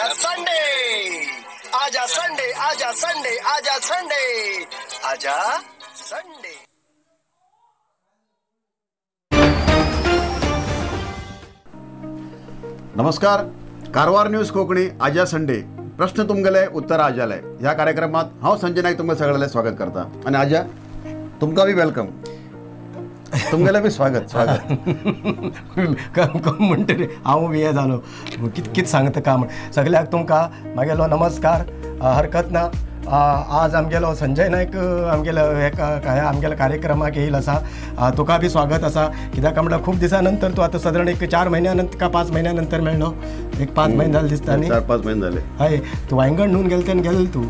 आजा संडे, आजा संडे, आजा संडे, आजा संडे, आजा संडे. नमस्कार, कारवार न्यूज कोंकणी आजा संडे प्रश्न तुमगेले उत्तर आजाले ह्या कार्यक्रमात हांव संजय नायक तुमकां सगळ्यांना स्वागत करता. आनी आजा तुमकां बी welcome, तुमगेलें बी स्वागत. स्वागत म्हणटरी हांव बी हें जालो कित कित सांगता का म्हण सगळ्याक तुमकां मागेलो नमस्कार. हरकत ना, आज आमगेलो संजय नायक आमगेलो हेका आमगेल्या कार्यक्रमाक येयल आसा. तुका बी स्वागत आसा. कित्याक म्हणल्यार खूब दिसां नंतर तूं आतां सादारण एक 4 म्हयन्या नंतर का 5 म्हयन्या नंतर मेळ्ळो. एक 5 म्हयने जाले दिसता न्ही, 4-5 म्हयने जाले. हय, तूं वायंगण न्हून गेले तेन्ना गेले तूं.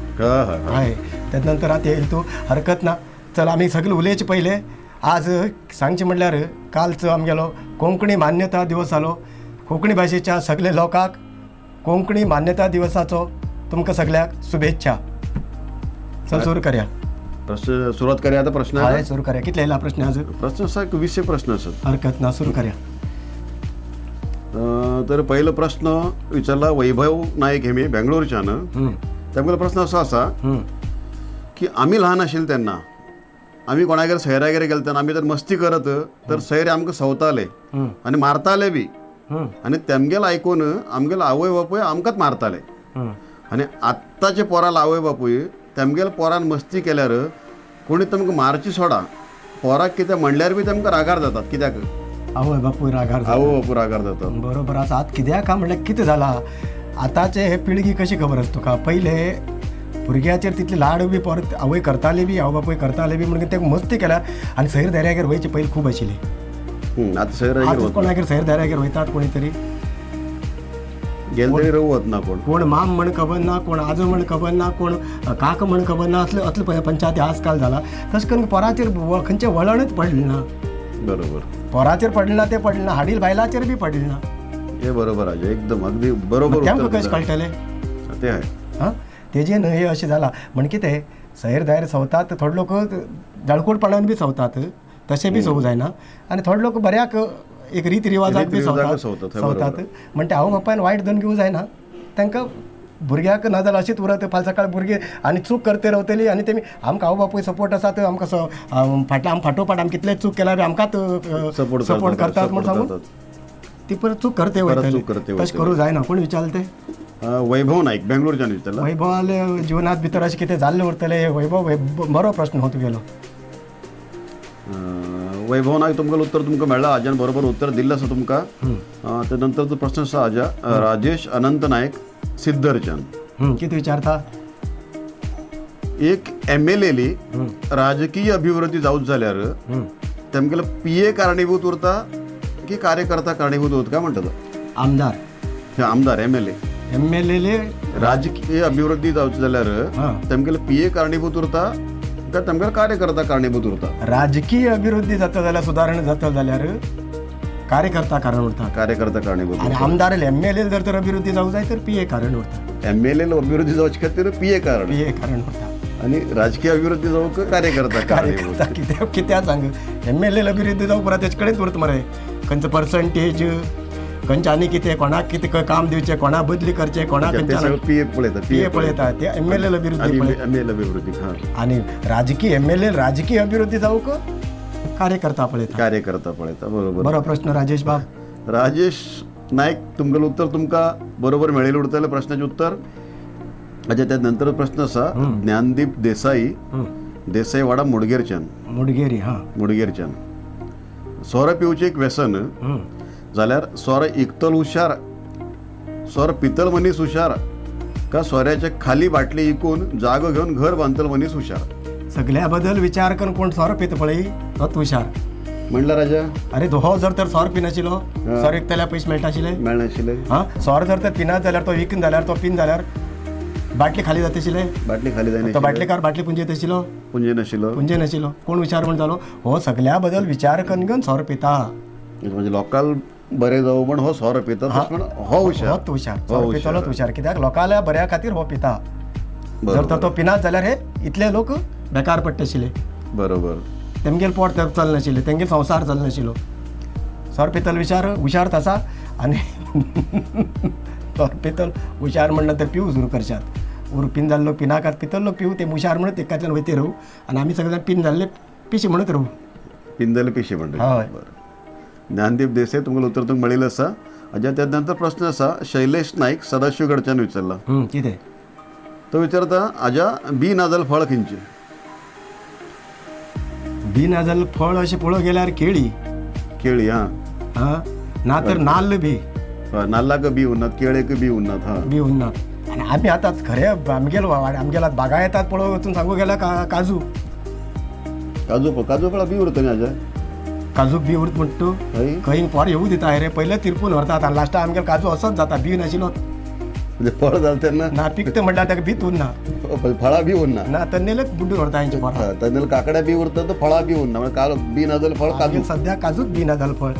हय, तेज नंतर आतां येयल तूं. हरकत ना, चल आमी सगळे उलयचे पयले. आज सांगचें म्हणल्यार कालचो आमगेलो कोंकणी मान्यता दिवस जालो. कोंकणी भाशेच्या सगल्या लोकांक कोंकणी मान्यता दिवसाचो तुमकां सगळ्यांक शुभेच्छा. चल सुरू करया, प्रश्न सुरवात करया. आतां प्रश्न हय सुरू करया. कितले येयला प्रश्न आज? प्रश्न आसा 20 प्रश्न आसात. हरकत ना, सुरू करया. तर पहिलो प्रश्न विचारला वैभव नायक हेमी बेंगलोरच्यान. तेमगेलो प्रश्न असो आसा की आमी ल्हान आशिल्ले तेन्ना आमी कोणागेर सैरागेर गेले तेन्ना आमी जर मस्ती करत तर सैरे आमकां सवताले आनी मारताले बी. आनी तेमगेल आयकून आमगेलो आवय बापूय आमकांच मारताले. आनी आत्ताचे पोराल आवय बापूय तेमगेल पोरान मस्ती केल्यार कोणी तुमकां मारची सोडा, पोराक कितें म्हणल्यार बी तेमकां रागार जातात. कित्याक आवय बापूय रागार? आवय बापूय रागार जातात. बरोबर आसा. आतां कित्याक काय म्हणल्यार कितें जालां आतांचे हे पिळगी कशी खबर आसा तुका, पयले भुरग्याचेर तितली लाड बी परत आवय करताली बी, आवय बापूय करताले बी म्हणून ते मस्ती केल्यार. आनी सैर दाऱ्यागेर वयचे पयलीं खूब आशिल्ली. आतां कोणागेर सैर दाऱ्यागेर वयतात कोणी तरी गेले तरी वत ना, कोण कोण माम म्हण खबर ना, कोण आजो म्हण खबर ना, कोण काक म्हण खबर ना. असले असले पंचायती आजकाल जाला. तशें करून पोराचेर खंयचें वळणच पडलें ना. बरोबर, पोराचेर पडलें ना, तें पडलें ना, हाडील बायलाचेर बी पडलें ना. हे बरोबर आजे, एकदम अगदी बरोबर. तेमकां कशें कळटलें तें? हय, हां, तेजें न्हय हे अशें जालां. म्हण कितें सैर दायर सवतात थोडे लोक जाळकोटपणान बी सवतात, तशें बी सवूं जायना. आनी थोडे लोक बऱ्याक एक रीत रिवाजाक बी सवतात. म्हणटा आवय बापायन वायट धरून घेवं जायना तांकां भुरग्याक, नाजाल्यार अशीच उरत फाल्यां सकाळ भुरगीं आनी चूक करते रावतली. आनी तेमी आमकां आवय बापूय सपोर्ट आसा, तर आमकां फाटल्यान आम फाटोफाट आमी कितलें चूक केल्यार आमकांच सपोर्ट करतात म्हूण सांगून ती परत चूक करते वयतली. तशें करूं जायना. कोण विचारलें तें? वैभव नायक बेंगलोरच्यान विचारला. वैभवाले जिवनात भितर अशें कितें जाल्लें उरतलें. वैभव बरो प्रश्न हो तुगेलो. वैभव नायक तुमकां उत्तर तुमकां मेळ्ळां, आज्यान बरोबर उत्तर दिल्लें आसा तुमकां. ते नंतरचो प्रश्न आसा आज्या राजेश अनंत नायक सिद्धरच्यान. कितें विचारता? एक MLA राजकीय अभिवृद्धी जावच जाल्यार तेमगेलो PA कारणीभूत उरता की कार्यकर्ता कारणीभूत उरता काय म्हणटा तो? आमदार, आमदार MLA MLA राजकीय अभिवृद्धी जावची जाल्यार तेमगेलो PA कारणीभूत उरता काय तेमगेलो कार्यकर्ता कारणीभूत उरता? राजकीय अभिवृद्धी जाता जाल्यार, सुदारणा जाता जाल्यार कार्यकर्ता कारण उरता. कार्यकर्ता कारणीभूत. आनी आमदार MLA जर तर अभिवृद्धी जावंक जाय तर PA कारण उरता. MLA अभिवृद्धी जावचे खातीर PA कारण, PA कारण उरता. आनी राजकीय अभिवृद्धी जावंक कार्यकर्ता कार्यकर्ता. कित्याक कित्याक सांग, MLA अभिवृद्धी जावंक पुरो तेजे कडेन उरता मरे. खंयचो पर्संटेज, खंयचें आनी कितें, कोणाक कितें काम दिवचें, कोणाक बदली करचें, कोणाक PA पळयता, PA पळयता ते MLA अभिवृद्धी पळयता. MLA अभिवृद्धी. आनी राजकीय MLA राजकीय अभिवृद्धी जावंक कार्यकर्ता पळयता, कार्यकर्ता पळयता. बरोबर, बरो प्रश्न राजेश बाब. राजेश नायक तुमगेलो उत्तर तुमकां बरोबर मेळिल्लें उरतलें प्रश्नाचें उत्तर. अच्छा, त्या नंतर प्रश्न आसा ज्ञानदीप देसाई, देसाई वाडा मुडगेरच्यान. मुडगेरी, हां, मुडगेरच्यान. सोरो पिवचें एक व्यसन जाल्यार सोरो इकतल हुशार, सोरो पितल मनीस हुशार का सोऱ्याच्या खाली बाटली इकून जागो घेवन घर बांदतल मनीस हुशार? सगळ्या बद्दल विचार करून कोण सोरो पिता पळय तोच हुशार म्हणला राजा. अरे हो जर तर सोरो पिनाशिल्लो, सोरो विकतल्यार पयशे मेळटा आशिल्ले, मेळनाशिल्ले. हां, सोरो जर तर पिना जाल्यार तो विकून जाल्यार तो पिन जाल्यार बाटली खाली जाता आशिल्ले, बाटली खाली जायना, तो बाटलेकार बाटली पुंजयत आशिल्लो, पुंजय नाशिल्लो, पुंजय नाशिल्लो. कोण हुशार म्हण जालो? हो सगळ्या बद्दल विचार करून घेवन सोरो पिता. म्हणजे लोकांक बरें जावं म्हण हो सोरो पिता, हो हुशार, होच हुशार, सोरो पितलोच हुशार. कित्याक लोकांल्या बऱ्या खातीर हो पिता. जर तो पिनात जाल्यार हे इतले लोक बेकार पडटा आशिल्ले. बरोबर, तेमगेल पोट चलनाशिल्लें, तेमगेल संवसार चलनाशिल्लो. सोरो पितलो विचार हुशार तसा. आनी पितल हुशार म्हणलं तर पिऊ सुरू करशात. उर पिन जाल्लो पिनाकात पितल्लो पिऊ ते हुशार म्हणत एकातल्यान वयते राहू आनी आमी सगळे जाण पिन जाल्ले पिशे म्हणत राहू. पिन जाल्ले पिशे म्हणटा. हय. बरें, ज्ञानदीप देसाय तुमकां उत्तर तुमकां मेळिल्लें आसा. आज्या त्या नंतर प्रश्न आसा शैलेश नाईक सदाशिवगडच्यान विचारला. कितें तो विचारता, आज्या बी ना जाल्यार फळ खंयचें? बी ना जाल्यार फळ अशें पळोवंक गेल्यार केळी. केळी. हां हां, ना तर नाल्ल बी. नाल्लाक बी उरनात, केळेक बी उरनात. हां, बी उरनात. आनी आमी आतां खरें आमगेलो आमगेल्या बागायतात पळोवंक वचून सांगूंक गेल्यार काजू. काजू काजू फळां बी उरता न्ही आज्या? काजूक बी उरत म्हणटा तूं? खंय पोर येवू दिता रे, पयले तिरपून व्हरतात आनी लास्टाक आमगेलो काजू असोच जाता, बी नाशिल्लो. म्हणजे फळ जालें तेन्ना ना पिकता म्हणल्यार ताका बीच उरना, फळां बी उरना. ना तन्नेलेच बुड्डून व्हरता हेंचे पोरां. तन्नेले काकड्या बी उरता तर फळां बी उरना. म्हणजे बी ना जाल्यार फळ काजू. सद्या काजूच बी ना जालें फळ,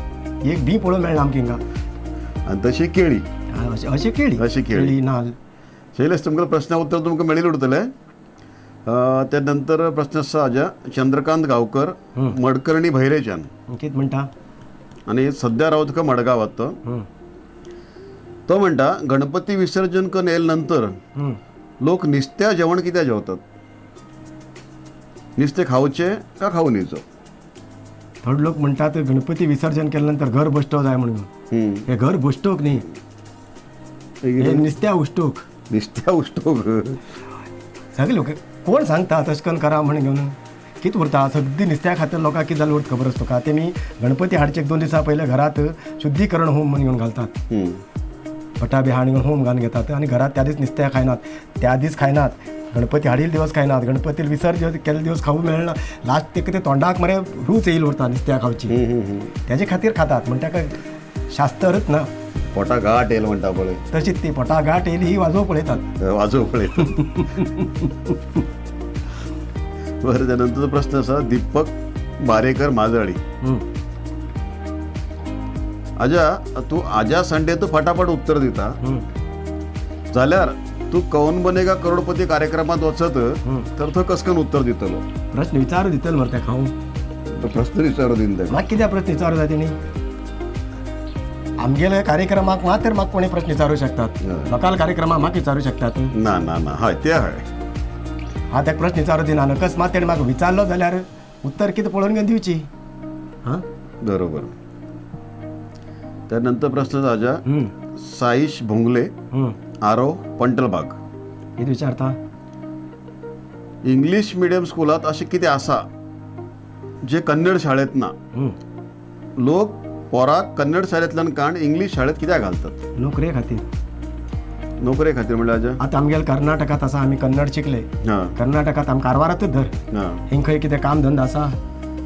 एक बी पळोवंक मेळना आमकां हिंगा. आनी तशी केळी. अशी केळी. अशी केळी नाल्ल. शैलेश तुमकां प्रश्न उत्तर तुमकां मेळिल्लें उरतलें. त्या नंतर प्रश्न आसा आज्या चंद्रकांत गांवकर मडकर्णी भैरेच्यान. कितें म्हणटा? आनी सद्या रावता तुका मडगांवात तो. तो म्हणटा, गणपती विसर्जन करून येयले नंतर लोक नुस्त्या जेवण कित्याक जेवतात? नुस्तें खावचें का खावून येवचो? थोडे लोक म्हणटात गणपती विसर्जन केल्या नंतर घर बश्टो जाय म्हणून. हे घर बश्टोक न्ही, हे नुस्त्या उश्टोक. नुस्त्या उश्टोक सगळे लोक कोण सांगता तशें करून करा म्हण घेवन कितें उरता? सगळीं नुस्त्या खातीर लोकांक कितें जालें उरता खबर आसा तुका? तेमी गणपती हाडचे 1-2 दिसां पयलें घरांत शुद्धीकरण होम म्हण घेवन घालतात. फटा बी हाडून होम घालून घेतात आनी घरांत त्या दीस नुस्त्या खायनात, त्या दीस खायनात, गणपती हाडिल्ले दिवस खायनात, गणपती विसर्जन केल्ले दिवस खावूंक मेळना. लास्ट तेका ते तोंडाक मरे रूच येयल उरता नुस्त्या खावची, तेजे खातीर खातात. म्हण ताका शास्त्रच ना. पोटा गांठ येयल म्हणटा पळय, तशीच ती पोटा गांठ येयली ही वाजोवंक पळयतात. वाजोवंक पळयतात. बरें, त्या नंतरचो प्रश्न आसा दीपक बारेकर माजाळी. आज्या तूं आज्या संडे तूं फटाफट उत्तर दिता जाल्यार तूं कौन बनेगा करोडपती कार्यक्रमात वचत तर थंय कस करून उत्तर दितलो? प्रश्न विचारू दितलो मरे ताका हांव. प्रश्न विचारू दिना ताका. म्हाका कित्याक प्रश्न विचारू जाय तेणी? आमगेल्या कार्यक्रमाक मात्र म्हाका कोणी प्रश्न विचारू शकतात, लोकाल कार्यक्रमाक म्हाका विचारू शकतात? ना ना ना, हय ते हय. हांव ताका प्रश्न विचारू दिना. अकस्मात तेणें म्हाका विचारलो जाल्यार उत्तर कितें पळोवन घेवन दिवची. हां, बरोबर. त्यानंतर प्रश्न आज्या साईश भोंगले आरो पंटलबाग. कितें विचारता? इंग्लीश मिडियम स्कुलांत अशें कितें आसा जे कन्नड शाळेंत ना? लोक पोराक कन्नड शाळेंतल्यान काण इंग्लीश शाळेंत कित्याक घालतात? नोकरे खातीर. नोकरे खातीर म्हणल्यार आज्या? आतां आमगेले कर्नाटकांत आसा, आमी कन्नड शिकले कर्नाटकांत, आमी कारवारांतूच धर, हिंग खंय कितें काम धंदो आसा?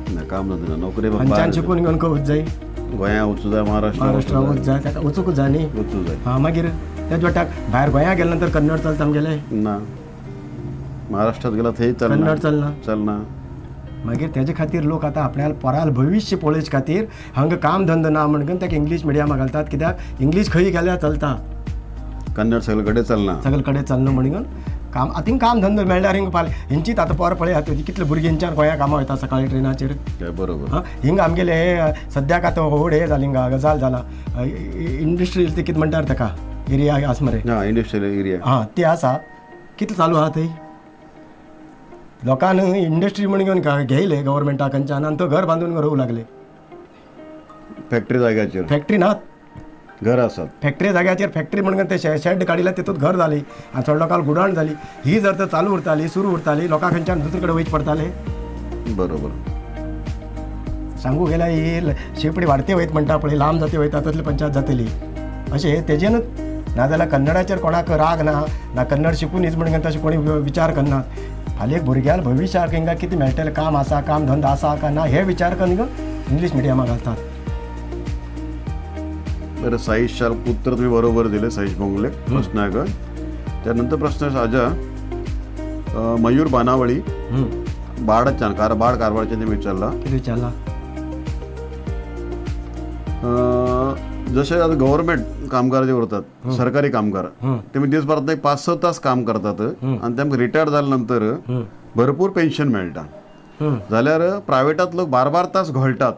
ना, काम धंदो ना, नोकरी. खंयच्यान शिकून घेवन खंय वच जाय? गोंया वचूं जाय, महाराष्ट्रा वच जाय, ताका वचूंकच जाय न्ही. वचूं जाय. हां, मागीर त्याच वाट्याक भायर गोंया गेल्या नंतर कन्नड चलता आमगेलें? ना, महाराष्ट्रात गेला थंय कन्नड चलना. चलना. मागीर तेजे खातीर लोक आतां आपल्या पोराल भविश्य पळोवचे खातीर हांगा काम धंदो ना म्हणून ताका इंग्लीश मिडियमाक घालतात. कित्याक इंग्लीश खंय गेल्यार चलता, कन्नड सगळे कडेन चलना. सगळे कडेन चलना म्हणून काम आतां काम धंदो मेळ्ळ्यार हिंग पाल हेंचीच आतां पोर पळयात कितले भुरगीं हेंच्यान गोंया कामां वयता सकाळीं ट्रेनाचेर. बरोबर. हां, हिंग आमगेले हे सद्याक आतां व्हड हे जालें, हिंगा गजाल जाला, इंडस्ट्रियल ते कितें म्हणटात ताका एरिया आसा मरे. हां, इंडस्ट्रियल एरिया. हां, ते आसा. कितलें चालू आहा थंय? लोकांक इंडस्ट्री म्हण घेवन घेयले गव्हर्मेंटा खंयच्यान आनी तो घर बांदून रोवूं लागले. फॅक्टरी जाग्याचेर. फॅक्टरी ना, घर आसात फॅक्टरी जाग्याचेर. फॅक्टरी म्हणून ते शेड काडिल्ले तितूंत घर जाली आनी थोडे लोकांक गुडाण जाली. ही जर तर चालू उरताली, सुरू उरताली, लोकां खंयच्यान दुसरे कडेन वयचें पडटालें. बरोबर. सांगू गेल्यार ही शेपडी वाडते वयत म्हणटा पळय, लांब जाते वयता तसली पंचायत जातली अशें तेजेनूच. नाजाल्यार कन्नडाचेर कोणाक राग ना, ना कन्नड शिकून न्हीच म्हणून तशें कोणी विचार करना. फाल्यां एक भुरग्याक भविश्याक हिंगा कितें मेळटलें, काम आसा, काम धंदो आसा काय ना हे विचार करून इंग्लीश मिडियमाक घालतात. बरं, साईश शाल उत्तर तुम्ही बरोबर दिले, साईश भोंगले प्रश्नाक. त्यानंतर प्रश्न आजा मयूर बानावळी बाडच्यान बाड कारवारच्यान विचारला. कितें विचारला? जशे आता गव्हर्मेंट कामगार जे उरतात, सरकारी कामगार, ते दिसभरात एक 5-6 तास काम करतात आणि तांकां रिटायर जाल्या नंतर भरपूर पेन्शन मेळटा. जाल्यार प्रायवेटात लोक 12-12 तास घोळटात,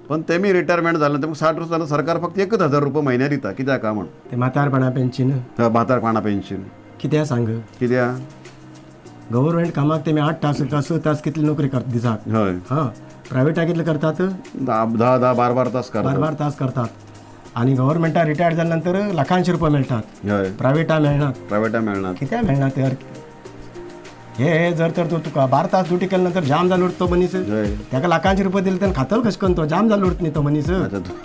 पण तेमी रिटायरमेंट जालें तेमकां 60 वर्सां जाल्यार सरकार फक्त 1000 रुपया म्हयन्या दिता कित्याक काय म्हण ते म्हातारपणा पेन्शन. म्हातारपणा पेन्शन कित्याक सांग कित्याक गव्हर्मेंट कामाक तेमी 8 तास का 6 तास कितली नोकरी करता दिसाक. हय हां प्रायवेटाक कितले करतात 10 10 12 12 तास करतात 12 12 तास करतात आनी गव्हर्मेंटा रिटायर्ड जाल्या नंतर लाखांचे रुपये मेळटात. प्रायवेटा मेळनात. प्रायवेटा मेळनात कित्याक मेळना तर हे जर तर तुका 12 तास ड्युटी केल्या नंतर जाम जालो उरता तो मनीस ताका लाखांचे रुपये दिले तेन्ना खातलो कशें करून तो जाम जालो उरता न्ही तो मनीस.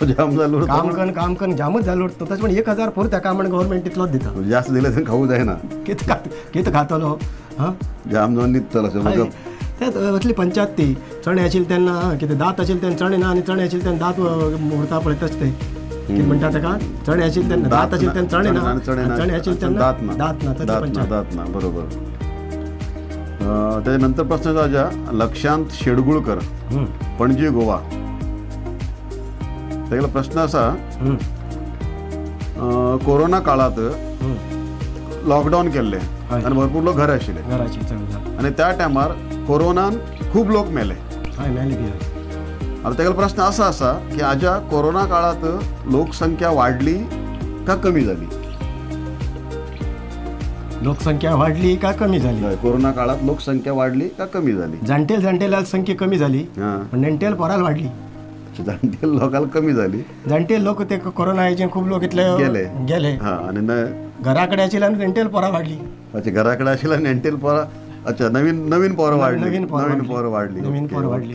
जाम जालो काम करून काम करून जामच जालो उरता तशें म्हण 1000 पुरो ताका म्हण गव्हर्मेंट तितलोच दिता. जास्त दिले तर खावूं जायना कितें खातलो हां जाम जावन न्हिदतलो अशें. ते असली पंचायत ती चणे आशिल्ले तेन्ना कितें दांत आशिल्ले तेन्ना चणे ना आनी चणे आशिल्ले तेन्ना दांत उरता पळय तशें तें कितें म्हणटा ताका चणे आशिल्ले तेन्ना दांत आशिल्ले तेन्ना चणे ना चणे आशिल्ले तेन्ना दांत ना दांत ना दांत ना. बरोबर. त्याच्या नंतर प्रश्न राजा लक्षांत शेडगुळकर पणजी गोवा. त्याला प्रश्न असा कोरोना काळात लॉकडाऊन केल्ले आनी भरपूर लोक घरा आशिल्ले आनी त्या टायमार कोरोनान खूब लोक मेले. आतां तेगेलो प्रश्न असा आसा की आजा कोरोना काळात लोकसंख्या वाडली का कमी जाली? लोकसंख्या वाढली का कमी झाली? कोरोना काळात लोकसंख्या वाढली का कमी झाली? जाणटेल जाणटेला संख्या कमी झाली पण नेणटेल पोराला वाढली. जाणटेल लोकांना कमी झाली. जाणटे लोक ते कोरोना यायचे खूप लोक इथले गेले गेले आणि घराकडे आशिल्ले आणि नेणटेल पोरा वाढली. अच्छा घराकडे आशिल्ले नेणटेल पोरा. अच्छा नवीन नवीन पोरं वाढली. नवीन पोरं वाढली. नवीन पोरं वाढली.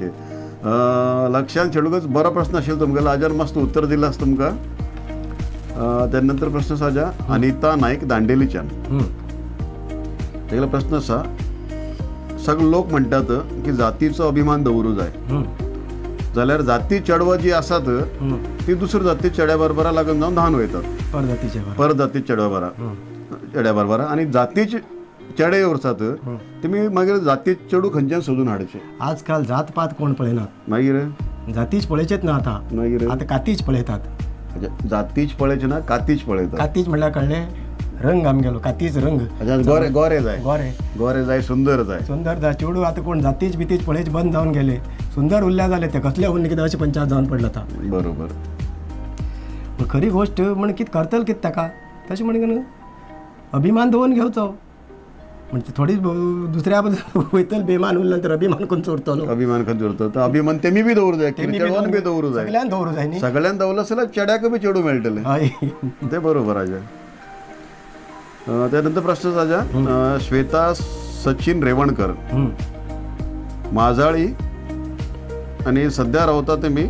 लक्षात शेडूकच बरो प्रश्न आशिल्लो तुमकां आजान मस्त उत्तर दिलां तुमकां. त्यानंतर प्रश्न आसा अनिता नाईक दांडेलीच्यान. तेगेलो प्रश्न आसा सगळे लोक म्हणटात की जातीचो अभिमान दवरूं जाय जाल्यार जाती चेडवां जी आसात ती दुसऱ्या जाती चेड्या बरोबर लागून जावन धांवन वयतात परजाती चेडवा चेड्या बरोबर आनी जातीचे चेडे उरतात तुमी मागीर जाती चेडूं खंयच्यान सोदून हाडचें? आजकाल जातपात कोण पळयनात मागीर जातीच पळयचेच ना आतां. मागीर आतां कातीच पळयतात. जातीच पळयचे ना कातीच पळयतात. कातीच म्हणल्यार कळ्ळें रंग आमगेलो कातीच रंग. गोरे गोरे जाय गोरे गोरे जाय सुंदर जाय सुंदर जाय चेडूं आतां कोण जातीच बितीच पळयच बंद जावन गेले सुंदर उरल्या जाले ते कसले उरले कितें अशें पंचायत जावन पडला आतां. बरोबर. खरी गोश्ट म्हण कितें करतले कितें ताका तशें म्हण अभिमान दवरून घेवचो म्हणजे थोडी दुसऱ्या वयतले बेमान उरले नंतर अभिमान खंयचो उरतलो? अभिमान खंयचो उरतलो? अभिमान तेमी बी दवरूं जाय चेडवान बी दवरूं जाय सगळ्यान दवरूं जाय न्ही. सगळ्यान दवरलो जाल्यार चेड्याक बी चेडूं मेळटलें. हय ते बरोबर आजा. त्यानंतर प्रश्न आजा श्वेता सचिन रेवणकर माजाळी आणि सध्या रावता तेमी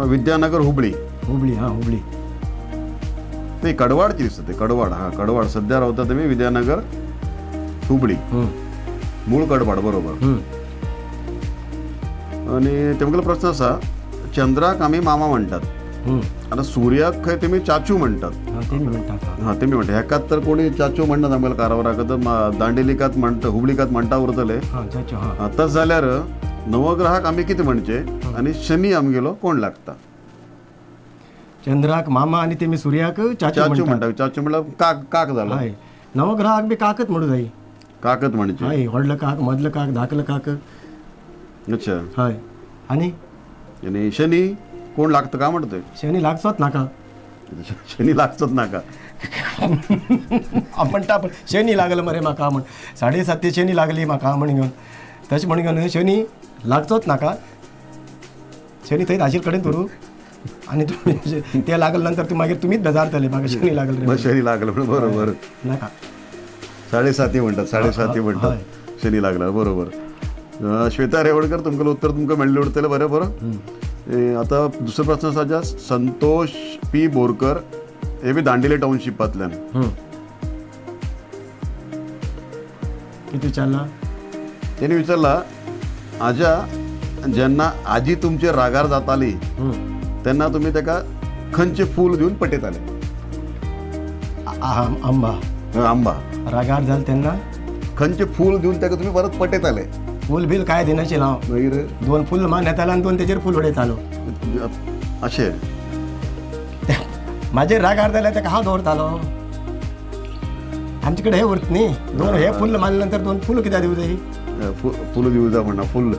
विद्यानगर हुबळी. हुबळी हां हुबळी ते कडवाडची दिसते ते कडवाड हां कडवाड सध्या रावता तेमी विद्यानगर हुबळी मूळ कडवाड. बरोबर. आणि तेमगेलो प्रश्न आसा चंद्राक आमी मामा म्हणटात आतां सूर्याक खंय तेमी चाचू म्हणटात. हां तेमी म्हणटात हेकात तर कोणी चाचू म्हणनात आमगेल्या कारवाराक तर दांडेलिकात म्हणटा हुबळीकात म्हणटा उरतले. तशें जाल्यार नवग्रहाक आमी कितें म्हणचें आनी शनी आमगेलो कोण लागता? चंद्राक मामा आनी तेमी सूर्याक चाचू म्हणटा. चाचू म्हणल्यार काक काक जालो. हय नवग्रहाक बी काकच म्हणूं जाय. काकच म्हणचें. हय व्हडलो काक मदलो काक धाकलो काक. अच्छा हय. आनी आनी शनी कोण लागता काय म्हणटा? शनी लागचोच नाका. शनी लागचोच नाका म्हणटा पण शनी लागलो मरे म्हाका म्हण 7.5 शनी लागली म्हाका म्हण घेवन तशें म्हण घेवन शनी लागचोच नाका. शनी थंय आशिल्ले कडेन धरू आनी तुमी ते लागले नंतर तूं मागीर तुमीच बेजारतले म्हाका शनी लागले शनी लागलो म्हणून. बरोबर नाका. 7.5 म्हणटात 7.5 म्हणटात शनी लागला. बरोबर. श्वेता रेवणकर तुमकां उत्तर तुमकां मेळ्ळें उरतलें. बरें बरें. आतां दुसरो प्रश्न आसा संतोष पी बोरकर हे बी दांडेली टाउनशिपांतल्यान. कितें विचारला तेणी? विचारला आजा जेन्ना आजी तुमचे रागार जाताली तेन्ना तुमी ताका खंयचें फूल दिवन पटयताले? आंबा. आंबा रागार जाल तेन्ना खंयचें फूल दिवन ताका तुमी परत पटयताले? फूल बील काय दिनाशिल्लें हांव. मागीर 2 फूल मान येतालो आनी 2 तेजेर फूल उडयतालो. अशें म्हाजेर रागार जाल्यार ताका हांव दवरतालो. आमच्याकडे हे उरत न्ही, दोन हे फुल मारल्या नंतर दोन फुल कित्याक दिवं जाय? फुल दिवं जाय म्हणा, फुल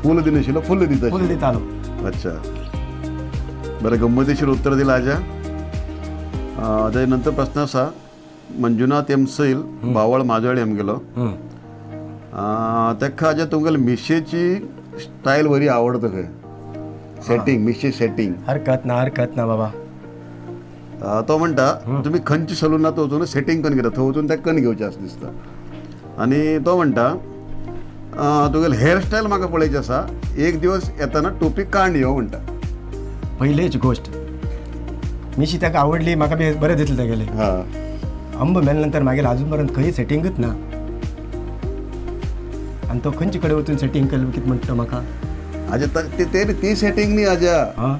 फुल दिनाशिल्लो फुल दिता, फुल दितालो. अच्छा, बरें, गंमतीशीर उत्तर दिलां आज्या. ताजे नंतर प्रस्न आसा मंजुनाथ एम सैल बावळ माजोळी आमगेलो. ताका आज्या तुमगेले मिशेची स्टायल बरी आवडटा खंय, सेटींग, मिशे सेटींग. हरकत ना, हरकत ना बाबा. तो म्हणटा तुमी खंयच्या सलूनांत वचून सेटींग करून घेता, थंय वचून ताका कन्न घेवचें आसा दिसता. आनी तो म्हणटा तुगेले हेअरस्टायल म्हाका पळोवची आसा, एक दिवस येताना टोपी कांड यो म्हणटा. पयलीच गोश्ट मिशी ताका आवडली, म्हाका बी बरें दिसलें तेगेलें. अंब मेल्या नंतर मागीर आजून पर्यंत खंय सेटिंगूच ना, आनी तो खंयचे कडेन वचून सेटींग केलें कितें म्हणटा म्हाका. आज्या ती सेटींग न्ही आज्या,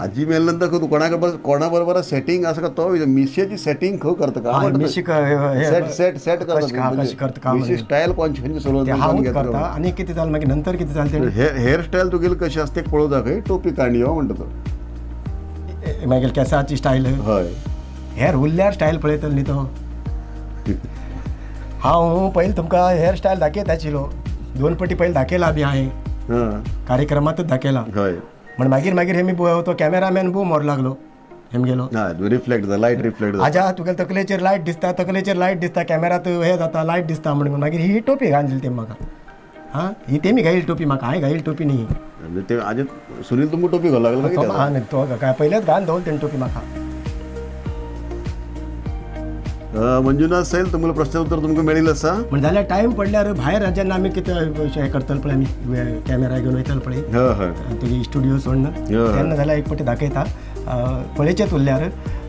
आजी मेल्या नंतर कोणा कोणा बरोबर सेटींग आसा का तो मिशेची सेटींग खंय करता का? मिशी सेट सेट सेट करता, मिशी स्टायल कोण खंयचे सलून करता. आनी कितें जालें मागीर नंतर कितें जालें, हेअरस्टायल तुगेली कशी आसा ते पळोवं दाखय, टोपी कांड यो म्हणटा तो. मागीर केंसाची स्टायल, हय, हेर उरल्यार स्टायल पळयतलो न्ही तो. हांव पयलीं तुमकां हेअर स्टायल दाखयता आशिल्लो, दोन पटी पयलीं दाखयला बी हांवें कार्यक्रमांतच दाखयला. म्हण मागीर मागीर हेमी तो कॅमेरामॅन बू मोर लागलो हेमगेलो, रिफ्लेक्ट जाता, लायट रिफ्लेक्ट जाता. आज्या तुगेले तकलेचेर लायट दिसता, तकलेचेर लायट दिसता, कॅमेरात हे जाता, लायट दिसता म्हणून मागीर ही टोपी घालून दिली तेमी म्हाका. हां, ही तेमी घायली टोपी म्हाका, हांवें घायली टोपी न्ही. ते आजे सुनील तुमकां टोपी घालूंक लागलो? हां, तो काय पयलेच घालून दवरली तेणी टोपी म्हाका. मंजुनाथ सैल तुमकां प्रश्न उत्तर तुमकां मेळिल्लें आसा. म्हण जाल्यार टायम पडल्यार भायर जेन्ना आमी कितें हें करतले पळय, आमी कॅमेरा घेवन वयतले पळय तुजी स्टुडियो सोडून, तेन्ना जाल्यार एक पटी दाखयता पळयचेच उरल्यार.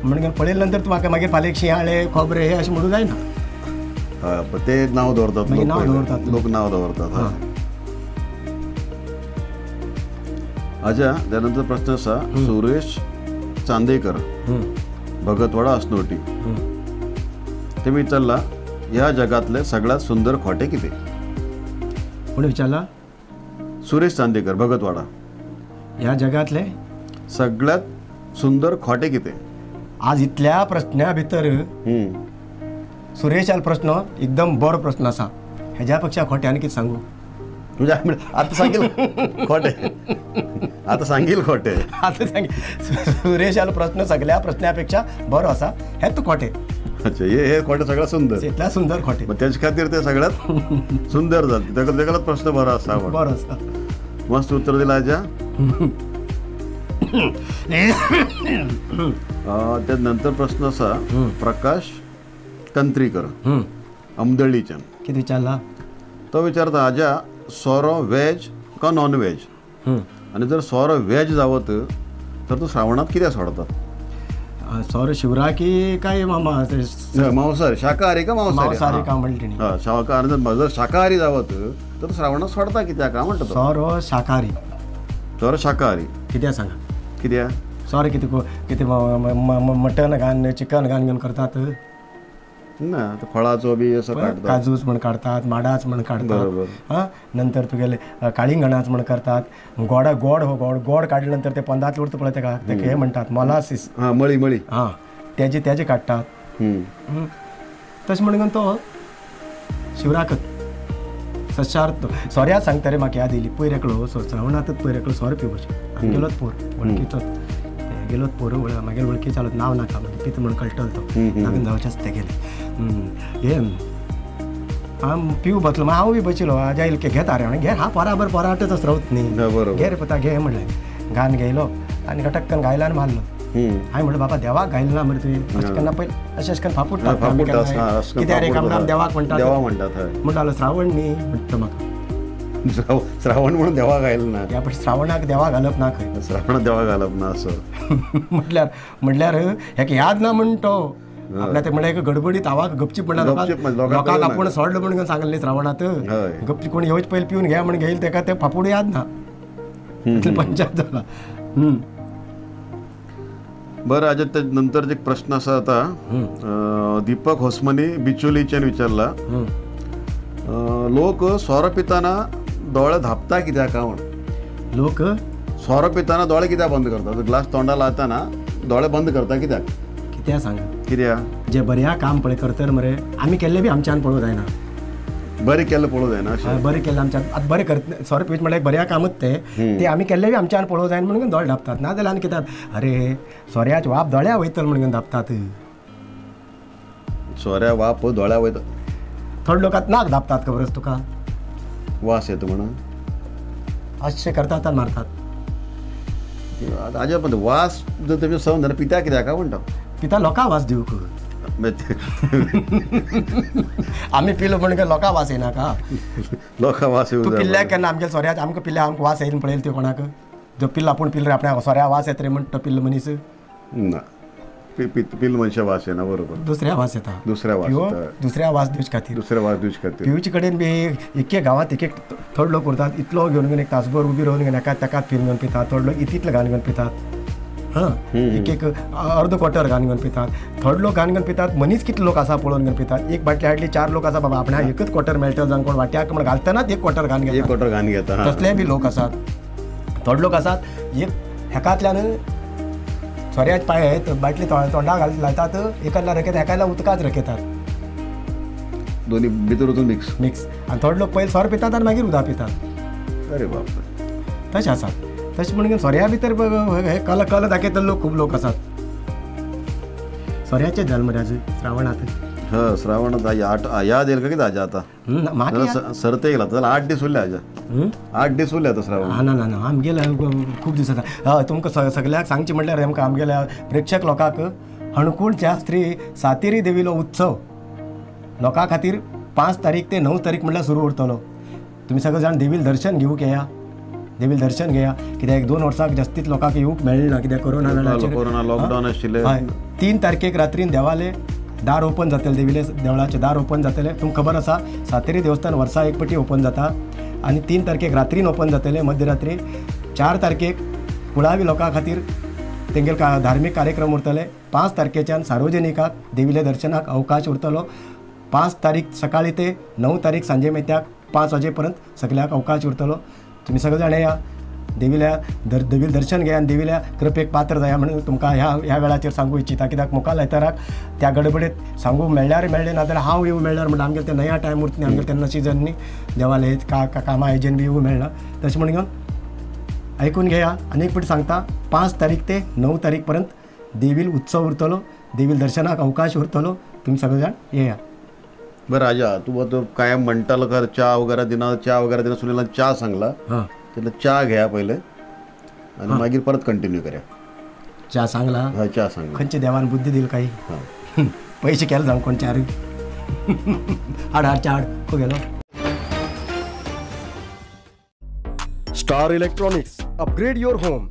म्हणून पळयल्या नंतर तूं म्हाका मागीर फाल्यां शिंयाळे खोबरे हे अशें म्हणूं जायना. ते नांव दवरतात, नांव दवरतात लोक, नांव दवरतात. आज्या त्यानंतर प्रश्न आसा सुरेश चांदेकर भगतवाडा असनोटी. ते विचारला ह्या जगातले सगळ्यात सुंदर खोटे किती? कोण विचारला? सुरेश चांदेकर भगतवाडा. ह्या जगातले सगळ्यात सुंदर खोटे किती? आज इतल्या प्रश्ना भितर सुरेशाल प्रश्न एकदम बरो प्रश्न आसा. हेज्या पेक्षा खोटे आनी कितें सांगू? म्हणजे आता सांगेल खोटे, आता सांगेल खोटे, आता सांगेल. सुरेशाल प्रश्न सगळ्या प्रश्नापेक्षा बरो आसा, हेच खोटे. अच्छा, हे खोटे सगळ्यात सुंदर, इतल्या सुंदर खोटे, त्याच्या खातीर ते सगळ्यात सुंदर जाते. ताका प्रश्न बरो आसा, बरो आसा. मस्त उत्तर दिला आज्या. त्या नंतर प्रश्न आसा प्रकाश कंत्रीकर अमदळीच्यान. कितें विचारला? तो विचारता आज्या सोरो वेज का नॉन वेज? आनी जर सोरो वेज जावत तर तो श्रावणांत कित्याक सोडतात? सोरो शिवराकी काय मांसाहारी, शाकाहारी का मांसाहारी का म्हणली तेणी? शाकाहारी जर शाकाहारी जावत तर श्रावणांत सोडता कित्याक का म्हणटा? सोरो शाकाहारी, सोरो शाकाहारी कित्याक सांगा? कित्याक सोरो कितें कितें मटन घालून चिकन घालून करतात ना, फळाचो बी असो काडटात, काजूच म्हण काडटात, माडाच म्हण काडटात, हां, नंतर तुगेले काळिंगणाच म्हण करतात, गोडा गोड हो गोड गोड काडल्या नंतर ते पंदात उरता पळय तेका, तेका हे म्हणटात मोलासीस, हां, मळी मळी, हां, तेजे तेजे काडटात. तशें म्हणून तो शिवराकच सशार सोऱ्या सांगता रे म्हाका याद येयली. पयर एकलो श्रावणांतच पयर एकलो सोरो पिवपाचो आनी गेलोच पोर वळखीचोच, गेलोच पोर मागीर वळखी चालत नांव नाका मागीर पिता म्हण कळटलो तो, लागून जावचें आसता तेगेलें. हे हांव पिवू बसलो, मागीर हांव बी बशिल्लो, आज्या येयलो की घेता रे म्हणलें, घे हांव पोरा बरें पोराटच रावत न्ही, घे रे पुता घे म्हणलें. गान घेयलो आनी घटक्कन गायलो आनी मारलो. हांवें म्हणलें बाबा देवाक गायलो ना मरे तुवें, अशें केन्ना पयलीं अशें अशें करून फाफुडटात कित्याक रे काम देवाक म्हणटात, म्हणटालो श्रावण न्ही म्हणटा म्हाका, श्रावण म्हणून देवाक घायलो ना, ह्या पण श्रावणाक देवाक घालप ना खंय, श्रावणाक देवाक घालप ना असो म्हटल्यार म्हटल्यार हेका याद ना म्हण तो आपल्या ते म्हणल्यार गडबडीत आवाक गपचीप म्हणल्यार लोकांक आपूण सोडलो म्हणून सांगलें न्ही श्रावणांत, गपचीप कोण येवचे पयलीं पिवन घे म्हण घेयल तेका ते फाफूड याद ना, इतली पंचायत जाला. बरं आज्या, त्या नंतर एक प्रश्न आसा आता दीपक होसमनी बिचोलीच्यान विचारला, लोक सोरो पिताना दोळे धापता कित्याक का म्हण? लोक सोरो पिताना दोळे कित्याक बंद करतात? ग्लास तोंडा लायताना दोळे बंद करता कित्याक? कित्याक सांगा? कित्याक जे बऱ्या काम पळय करतर मरे आमी केल्लें बी आमच्यान पळोवंक जायना. बरें केल्लें पळोवंक जायना अशें बरें केल्लें आमच्यान आतां बरें करत सोरो पिवचें म्हणल्यार बऱ्या कामूच तें तें आमी केल्लें बी आमच्यान पळोवंक जायना म्हणून दोळे धांपतात. ना जाल्यार आनी कितें अरे सोऱ्याचे वाप दोळ्या वयतलो म्हणून धांपतात. सोऱ्या वाप दोळ्या वयता. थोडे लोक आतां नाक धांपतात खबर आसा तुका, वास येता म्हणून अशें करतात आनी मारतात. आजा पण वास जर तुमचें सहन जाल्यार पिता कित्याक काय म्हणटा? पिता लोकां वास दिवंक. आमी पिलो म्हणून लोकां वास येनाका. लोकां वास येवं तूं पिल्ल्याक केन्ना आमगे सोऱ्याक आमकां पिल्ल्या आमकां वास येयन पळयलें तुवें कोणाक? जो पिल्लो आपूण पिल्लो रे आपणाक सोऱ्या वास येता रे म्हण तो पिल्लो मनीस ना पिल्ल मनशा वास येना. बरोबर, दुसऱ्या वास येता. दुसऱ्या वास येता. दुसऱ्या वास दिवचे खातीर. दुसऱ्या वास दिवचे खातीर पिवचे कडेन बी एके गांवांत एक एक थोडे लोक उरतात इतलो घेवन घेवन एक तासभर उबी रावन घेवन एका ताकात पिवन घेवन पितात. थोडे लोक इतले घालून घेवन पितात. हां, एक एक अर्द क्वॉर्टर घालून घेवन पितात. थोडे लोक घालून घेवन पितात. मनीस कितले लोक आसा पळोवन घेवन पितात. एक बाटली हाडली 4 लोक आसा बाबा आपणाक एकच क्वॉर्टर मेळटलो जावन कोण वाट्याक म्हण घालतनाच एक क्वॉर्टर घालून घेता. एक क्वॉर्टर घालून घेता. तसले बी लोक आसात. थोडे लोक आसात एक हेकांतल्यान सोऱ्याचे पांय बाटली तोंडा घाल लायतात, एकाला रकयतात एकाला उदकांत रकयतात, दोन्ही भितर वचून मिक्स मिक्स. आनी थोडे लोक पयलीं सोरो पितात आनी मागीर उदक पितात. अरे बाप, तशें आसात. तशें म्हणून सोऱ्या भितर हे कल कल दाखयतले लोक खूब लोक आसात. सोऱ्याचें जालें मरे आज श्रावणांत. हय श्रावणांत आठ याद येयल काय आजा आतां सरते येयला जाल्यार 8 दीस उरले आजा. 8 दीस उरले आतां श्रावण. ना ना ना आमगेल्या खूब दीस आसा. हय तुमकां सगळ्याक सांगचें म्हणल्यार आमकां आमगेल्या प्रेक्षक लोकांक हणकुणच्या श्री सातेरी देवीलो उत्सव लोकां खातीर 5 तारीख ते 9 तारीख म्हणल्यार सुरू उरतलो. तुमी सगळे जाण देवील दर्शन घेवंक येया, देवील दर्शन घेया. कित्याक 1-2 वर्साक जास्तीत लोकांक येवंक मेळ्ळें ना कित्याक कोरोना वेळाचेर कोरोना लॉकडावन आशिल्लें. हय 3 तारखेक रात्रीन देवाले दार ओपन जातलें, देवीले देवळाचें दार ओपन जातलें. तुमकां खबर आसा सातेरी देवस्थान वर्सा एक पटी ओपन जाता आनी 3 तारखेक रात्रीन ओपन जातलें मध्यरात्री. 4 तारखेक कुळावी लोकां खातीर तेंगेल धार्मीक कार्यक्रम उरतले. 5 तारखेच्यान सार्वजनिकाक देवीले दर्शनाक अवकाश उरतलो. 5 तारीख सकाळी ते 9 तारीख सांजे मेत्याक 5 वाजे पर्यंत सगळ्याक अवकाश उरतलो. तुमी सगळे जाण या देवील्या देवील दर्शन घेया आनी देवील्या कृपेक पात्र जाया म्हणून तुमकां ह्या ह्या वेळाचेर सांगू इच्छिता. कित्याक मुखार आयताराक त्या गडबडीत सांगू मेळ्ळ्यार मेळ्ळें ना जाल्यार हांव येवं मेळ्ळ्यार म्हणल्यार आमगेले ते नया टायम उरता न्ही आमगेले तेन्ना सिजन न्ही देवाले कामां हेजेन बी येवं मेळना. तशें म्हणून घेवन आयकून घेया. आनी एक फावटी सांगता 5 तारीख ते 9 तारीख पर्यंत देवील उत्सव उरतलो, देवील दर्शनाक अवकाश उरतलो. तुमी सगळे जाण येया. बरं आजा तूं आतां कायम म्हणटालो खर च्या वगैरे दिना, च्या वगैरे दिना. सुनीलान च्या सांगला हां तेन्ना च्या घेया पयलें आनी मागीर परत कंटिन्यू करया. च्या सांगला? हय च्या सांगला. खंयच्या देवान बुद्धी दिली काही हां पयशे केले जावं कोण चार हाड हाड च्या हाड खंय गेलो. Star electronics upgrade your home.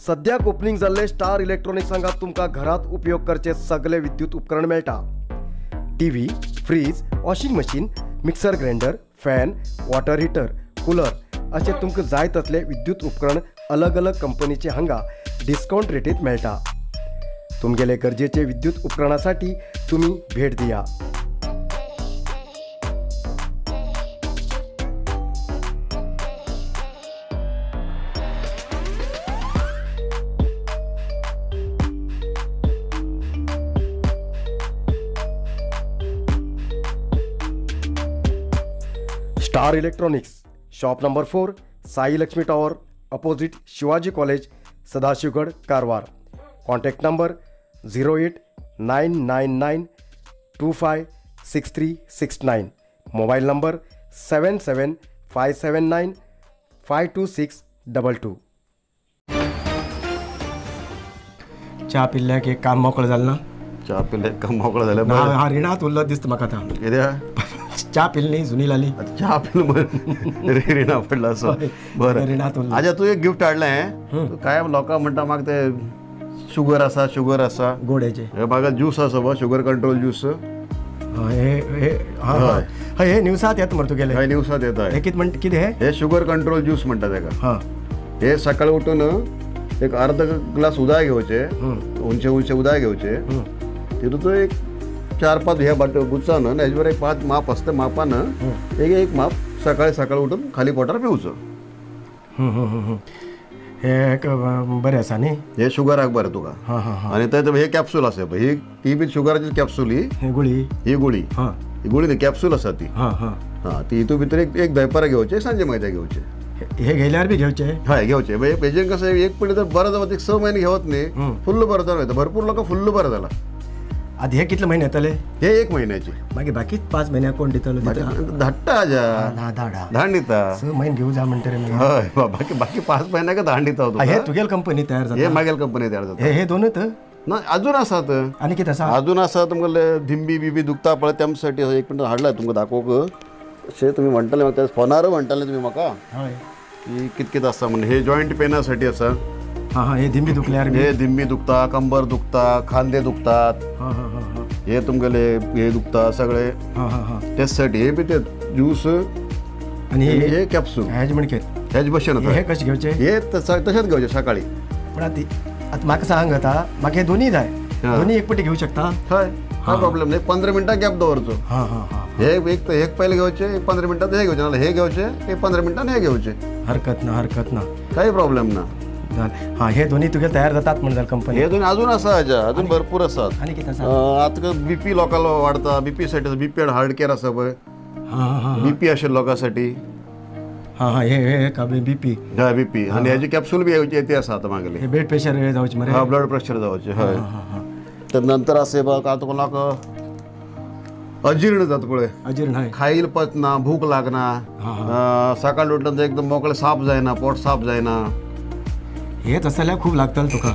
सद्याक ओपनिंग जाल्ले स्टार इलेक्ट्रॉनिक्स हांगा तुमकां घरांत उपयोग करचे सगळे विद्युत उपकरण मेळटा. TV, fridge, washing machine, mixer grinder, fan, water heater, cooler अशें तुमकां जाय तसले विद्युत उपकरण अलग अलग कंपनीचे हांगा डिस्कावंट रेटीत मेळटा. तुमगेले गरजेचे विद्युत उपकरणासाठी तुमी भेट दिया. Star electronics, shop number 4, Sai Lakshmi tower, opposite Shivaji college, Sadashivgad, Karwar. Contact number 08999 256369. Mobile number 77579 52622. च्या पिल्ल्याक एक काम मोकळें जालें ना? च्या पिल्ल्याक काम मोकळें जालें. हा रिणांत उरलो दिसता म्हाका आतां. कित्याक? च्या पिल्ली जुनी लाली च्या पिल्ल रिणा पडला असो. बरं रिणांत उरलो. आजा तूं एक गिफ्ट हाडलें. कांय लोकांक म्हणटा म्हाका ते शुगर आसा शुगर आसा गोडेचे म्हाका ज्यूस आसा बा शुगर कंट्रोल ज्यूस. हय हे न्यूसात येता मरे तुगेले. हय न्यूसात येता. हे कितें म्हणटा कितें हे शुगर कंट्रोल ज्यूस म्हणटा तेका. हां हे सकाळी उठून एक अर्द ग्लास उदक घेवचे, उंचे उंचे उदक घेवचे, तितून एक 4-5 ह्या बाट बुचान हेजे बरोबर एक 5 माप आसता मापान एक एक माप सकाळी सकाळी उठून खाली पोटार पिवचो. हे एक बरें आसा न्ही, हे शुगराक बरें तुका. हां हां. आनी ते हे कॅप्सूल आसा पळय, ही ती बी शुगराची कॅप्सूल, ही गुळी, ही गुळी, हां ही गुळी न्ही कॅप्सूल आसा ती. हां हां हां ती हितून भितर एक एक दयपारा घेवचे, सांजे मैदा घेवचे. हे घेयल्यार बी घेवचे? हय घेवचे. हेजेन कसं एक पयलीं तर बरें जावप, एक 6 म्हयने घेवप न्ही, फुल्ल बरें जावन वयता. भरपूर लोकां फुल्ल बरें जाला. आतां हे कितले म्हयने येतले? हे 1 म्हयन्याचे. मागीर बाकी 5 म्हयन्याक कोण दितलो? धाडटा आजा, धाड दिता. 6 म्हयने घेवं जाय म्हणटरे. हय, बाकी बाकी 5 म्हयन्याक धाड दिता. हे तुगेल कंपनी तयार जाता? हे मागेल कंपनी तयार जाता. हे दोनूच ना अजून आसात. आनी कितें आसा? अजून आसा तुमकां धिंबी बिबी दुखता पळय तेमसाठी एक मिनट हाडला तुमकां दाखोवंक. अशें तुमी म्हणटले म्हाका फोनार म्हणटाले तुमी म्हाका हय की कित कित आसा म्हणून. हे जॉयंट पेनासाठी आसा. हां हां. हे धिंबी दुखल्यार? हे धिंबी दुखता, कंबर दुखता, खांदे दुखतात, हां हां हां, हे तुमगेले हे दुखता सगळे, हां हां हां, त्यासाठी हे बी ते ज्यूस आणि हे कॅप्सूल हेज म्हणके हेज भशेन. हे कशें घेवचे? हे तशेंच घेवचे सकाळी. पण आतां म्हाका सांग, आतां म्हाका हे दोन्ही जाय, दोन्ही एक पटी घेवं शकता? हय, हा प्रॉब्लेम नाही. 15 मिनटां गॅप दवरचो. हां हां हां. हे एक एक पयले घेवचे, एक 15 मिनटां हे घेवचे, नाल्यार हे घेवचे, एक 15 मिनटां हे घेवचे. हरकत ना, हरकत ना, काही प्रॉब्लेम ना. हां, हे दोन्ही तुगे तयार जातात म्हण जालें कंपनी? हे दोन्ही अजून आसा, हाज्या अजून भरपूर आसात. आनी कितें आसा? आतां बीपी लोकांक वाडता, बीपी साठी बीपी आनी हार्ट केअर आसा पळय, बीपी आशिल्ल्या लोकांसाठी. हां हां. हे हे बीपी? हय बीपी. आनी हेजी कॅप्सूल बी येते आसा आतां मागेली. हे ब्लड प्रेशर जावचे मरे? हां, ब्लड प्रेशर जावचे. हय. तर नंतर असे बघ आतां कोणाक अजीर्ण जाता पळय, अजीर्ण, खाईल पचना, भूक लागना, सकाळी उठल्यानंतर एकदम मोकळे साफ जायना, पोट साफ जायना, हे तसं जाल्यार खूब लागतलें तुका.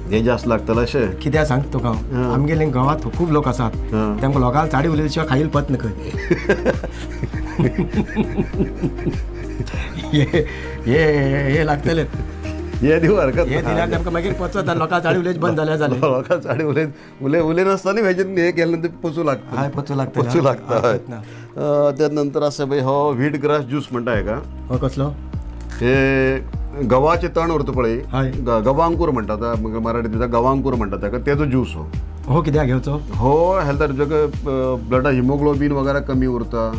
हे जास्त लागतलें अशें कित्याक सांग तुका, आमगेले गांवांत खूब लोक आसात, तांकां लोकांक चाडी उलयले शिवाय खाईल पत ना खंय. हे हे लागतले, हे दिवं हरकत. हे दिल्यार तांकां मागीर पचत आनी लोकांक चाडी उलयत बंद जाल्यार जालें. लोकांक चाडी उलयत उलय उलयनासतना हेजेन हे केलें नंतर पचूं लागता. हय, पचूं लागता, पचूं लागता. हय. त्या नंतर आसा पळय हो व्हीट ग्रास ज्यूस म्हणटा हेका. हो कसलो? हे गव्हाचे तण उरता पळय, गवांकूर म्हणटात मराठीत, गवांकूर म्हणटात ताका, तेजो ज्यूस हो. हो कित्याक घेवचो? हो हेल्थ ब्लडा हिमोग्लोबीन वगैरे कमी उरता,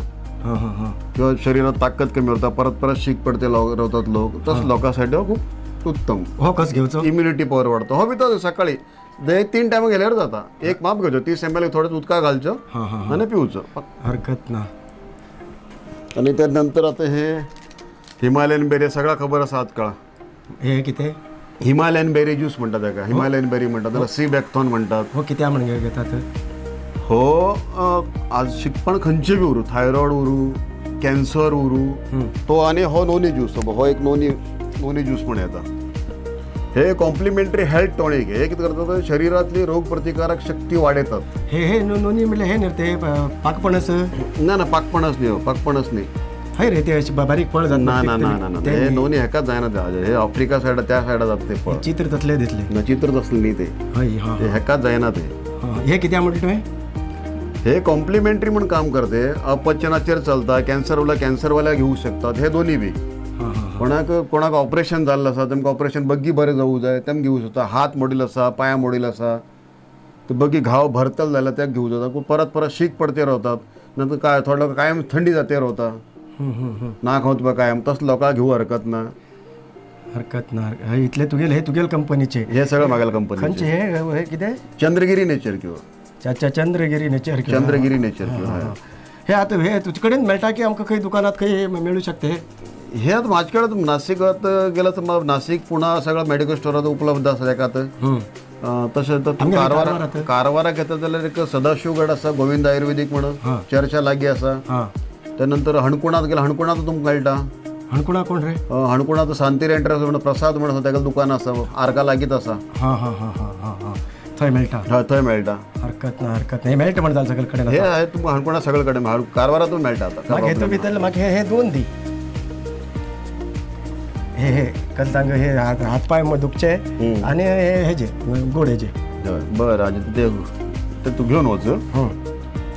किंवा शरीरात ताकद कमी उरता, परत परत शीक पडते रावतात लोक, तसं लोकांसाठी खूप उत्तम. हो कसं घेवचो? इम्युनिटी पॉवर वाडता. हो बी तो सकाळी 3 टायम घेल्यार जाता. एक माप घेवचो, 30 ml थोडें उदका घालचो आनी पिवचो. हरकत ना. आनी त्या नंतर आतां हे हिमालयन बेरी सगळा खबर आसा आजकाल. हे कितें? हिमालयन बेरी ज्यूस म्हणटात ताका, हिमालयन बेरी म्हणटात त्याला, सी बॅकथॉन म्हणटात. हो कित्याक म्हण घेतात? हो आज शिकपण खंयचे बी उरूं, थायरॉयड उरूं, कॅन्सर उरूं, तो. आनी हो नोनी ज्यूस, हो एक नोनी नोनी ज्यूस म्हण येता. हे कॉम्प्लिमेंटरी हेल्थ टॉनिक. हे कितें करतात, शरीरातली रोग प्रतिकारक शक्ती वाडयतात. हे हे नोनी म्हणल्यार हे न्ही ते पाकपणस? ना ना, पाकपणस न्ही, हो पाकपणस न्ही. हय रे, ते अशें बारीक फळ जाता. ना ना ना ना, हे नोनी हेकाच जायना ते, हे आफ्रिका सायडा त्या सायडा जाता ते फळ. चित्र तसलें दिसलें ना, चित्र तसलें न्ही ते. हय हां, ते हेकाच जायना ते. हे कित्याक म्हणलें तुवें? हे कॉम्प्लिमेंटरी म्हण काम करते, अपचनाचेर चलता, कॅन्सर उरल्यार कॅन्सरवाल्या घेवंक शकतात हे दोन्ही बी. कोणाक कोणाक ऑपरेशन जाल्लें आसा तेमकां ऑपरेशन बग्गी बरें जावूं जाय तेम घेवंक शकता. हात मोडील आसा, पांय मोडील आसा, ते बग्गी घाव भरतले जाल्यार ते घेवंक जाता. परत परत शीक पडते रावतात, नंतर काय थोडे लोक कायम थंडी जाते रावता, ना खावत बा कायम, तसं लोकांक घेवंक हरकत ना. हरकत ना. इतले तुगेले हे तुगेल कंपनीचे? हे सगळं मागेल कंपनी. खंयचे हे कितें? Chandragiri nature cure. अच्छा, Chandragiri nature cure. Chandragiri nature cure. हे आतां हे तुजे कडेन मेळटा की आमकां खंय दुकानात खंय मेळूं शकता हे? हे आतां म्हाजे कडेन नासिकात गेल्यार तर नासिक पुणा सगळ्या मेडिकल स्टोरात उपलब्ध आसा तेका. आतां तशें तर कारवाराक येता जाल्यार एक सदाशिवगड आसा, गोविंद आयुर्वेदीक म्हणून चर्चा लागीं आसा. त्या नंतर हणकुणात गेल्यार हणकुणात तुमकां मेळटा. हणकुणा कोण रे? हणकुणात शांती रेंटर म्हणून प्रसाद म्हणून आसा, तेका दुकान आसा, आर्का लागींच आसा. हां हां हां हां हां, थंय मेळटा. हय, थंय मेळटा. हरकत ना, हरकत ना. हे मेळटा म्हण जालें सगळे कडेन. हे आहे तुमकां हणकुणा सगळे कडेन, कारवारातून मेळटा आतां. म्हाका हेतून भितर म्हाका हे दोन दी. हे हे कलतांग हे हात पाय दुखचे आनी हे हेजे गोड हेजे. बरं, आनी ते तूं घेवन वच.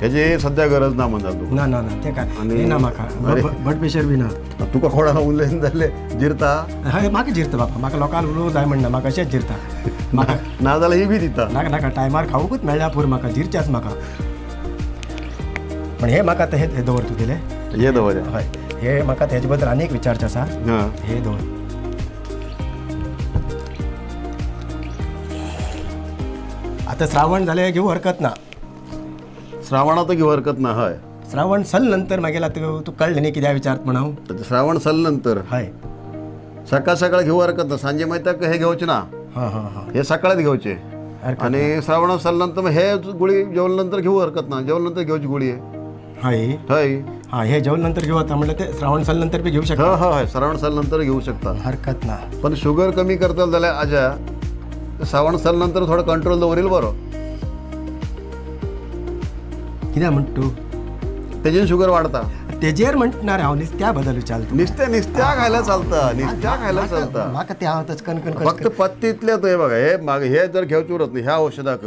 हेजी सद्या गरज ना म्हणटा तूं? ना ना ना, ते काय हे ना म्हाका ब्लड प्रेशर बी ना. तुका कोणा उलयन जाल्यार जिरता? हय, म्हाका जिरता बाबा, म्हाका लोकांक उलोवंक जाय म्हणना, म्हाका अशेंच जिरता. म्हाका ना जाल्यार ही बी दिता. नाका नाका, टायमार खावूंकच मेळ्ळ्या पुरो म्हाका, जिरचेच म्हाका. पण हे म्हाका आतां हे दवर तुगेले, हे दवर. हय, हे म्हाका तेजे बद्दल आनी एक विचारचें आसा. हे दवर. आता श्रावण जाले घेऊ हरकत ना. श्रावणात घेऊ हरकत ना. हय, श्रावण सल नंतर मागेला तू कळलं नाही कित्या विचारत म्हणा. श्रावण सल नंतर हय सकाळ सकाळ घेऊ हरकत ना. सांजे माहिती हे घेऊचे ना, हे सकाळीच घेऊचे. आणि श्रावण सल नंतर हे गोळी जेवल्यानंतर घेऊ हरकत ना. जेवल्यानंतर घेऊची गोळी आहे. हय हय हां, हे जेवल्यानंतर घेऊ आता म्हटलं ते श्रावण सल नंतर बी घेऊ शकता. हय, श्रावण सल नंतर घेऊ शकता, हरकत ना. पण शुगर कमी करता जाल्यार आजा श्रावण सल नंतर थोडं कंट्रोल दवरील बरो. कित्याक म्हणटा तूं? तेजेन शुगर वाढता. तेजेर म्हणणार हांव निस्त्या बदल विचारता. निस्त्या निस्त्या खायला चालता, निस्त्या खायला चालता. म्हाका ते हांव तशें कनकन फक्त पत्ती इतलें हे बघा, हे हे जर घेवचें उरत न्ही ह्या औषधाक,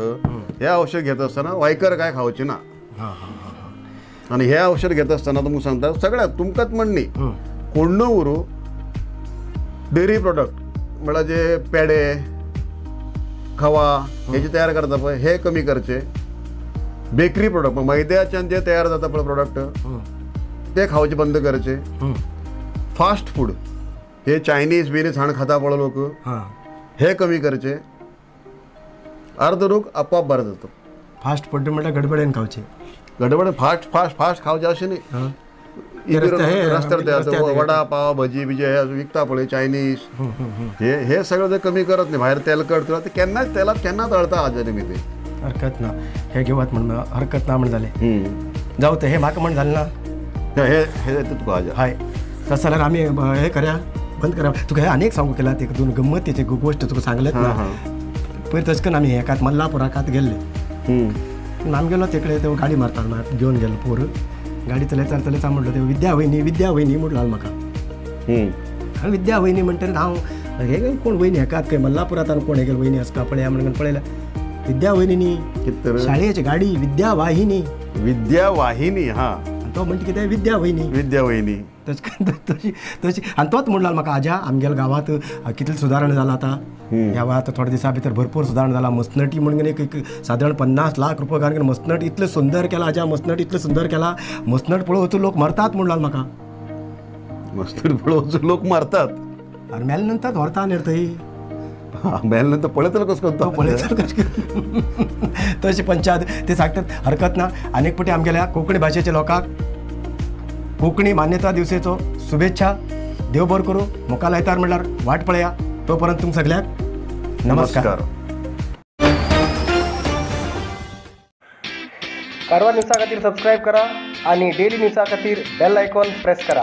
हे औषध घेत आसतना वायकर काय खावची ना. आनी हे औषध घेत आसतना तुमकां सांगता सगळ्याक तुमकांच म्हण न्ही कोण्ण उरूं, डेअरी प्रोडक्ट म्हळ्यार जे पेडे खवा हे जे तयार करता पळय हे कमी करचे. बेकरी प्रोडक्ट मैद्याच्यान जे तयार जाता पळय प्रोडक्ट ते खावचे बंद करचे. फास्ट फूड हे चायनीज बिनीज हाण खाता पळय लोक हे कमी करचे. अर्ध रोग आपोआप बरो जाता. फास्ट फूड म्हटल्यार गडबडेन खावचे. गडबड फास्ट फास्ट फास्ट खावचे अशें न्ही. रस्त्यार वडा पाव भजी बिजी हे विकता पळय चायनीज हे हे सगळं जर कमी करत न्ही, भायर तेलकट ते केन्नाच तेलात केन्ना तळता आजारी मी ते. हरकत ना, हे घेवात म्हण हरकत ना म्हण जालें. जावं ते हे म्हाका म्हण जालें ना. हे हे तुका आजा. हय, तसं जाल्यार आमी हे करया बंद करा. तुका हे आनी एक सांगू केला एक दोन गम्मतीची गोश्ट तुका सांगलेच ना. पयर तशें करून आमी हेकात मल्लापुराकात गेल्ले. आमी गेलो तिकडे ते गाडी मारता घेवन गेलो पोर गाडी चलयता चलयता म्हणलो ते विद्या वयनी विद्या वयनी म्हणलो म्हाका. विद्या वयनी म्हणटकीर हांव हे कोण वयनी हेकात खंय मल्लापुरांत कोण हे वयनी आसता पळया म्हणून पळयल्या. विद्या वयनी न्ही, शाळेची गाडी विद्या वाहिनी. विद्या वाहिनी हां, तो म्हणटा कितें विद्या वयनी विद्या वयनी. तशें तशी तशी आनी तोच म्हणलो म्हाका आजा आमगेल्या गांवांत कितलें सुदारणा जाला आतां ह्या वेळार थोड्या दिसां भितर भरपूर सुदारणा जाला. मसनटी म्हणून एक सादारण 50 लाख रुपया घालून मसनट इतलें सुंदर केला आजा, मसनट इतलें सुंदर केला, मसनट पळोवचो लोक मरतात म्हणलो म्हाका. मसनट पळोवचो लोक मरतात आनी मेले नंतर व्हरता न्ही थंय. मेले नंतर पळयतलो कसो करता पळयतलो कशें. तशी पंचायत ते सांगतात हरकत ना. आनी एक फावटी आमगेल्या कोंकणी भाशेच्या लोकांक कोंकणी मान्यता दिवसेचो शुभेच्छा. देव बरो करूं. मुखार आयतार म्हणल्यार वाट पळया. तो पर्यंत तुमकां सगळ्यांक नमस्कार. कारवार न्यूजा खातीर सबस्क्रायब करा आणि डेली न्यूजा खातीर बेल आयकॉन प्रेस करा.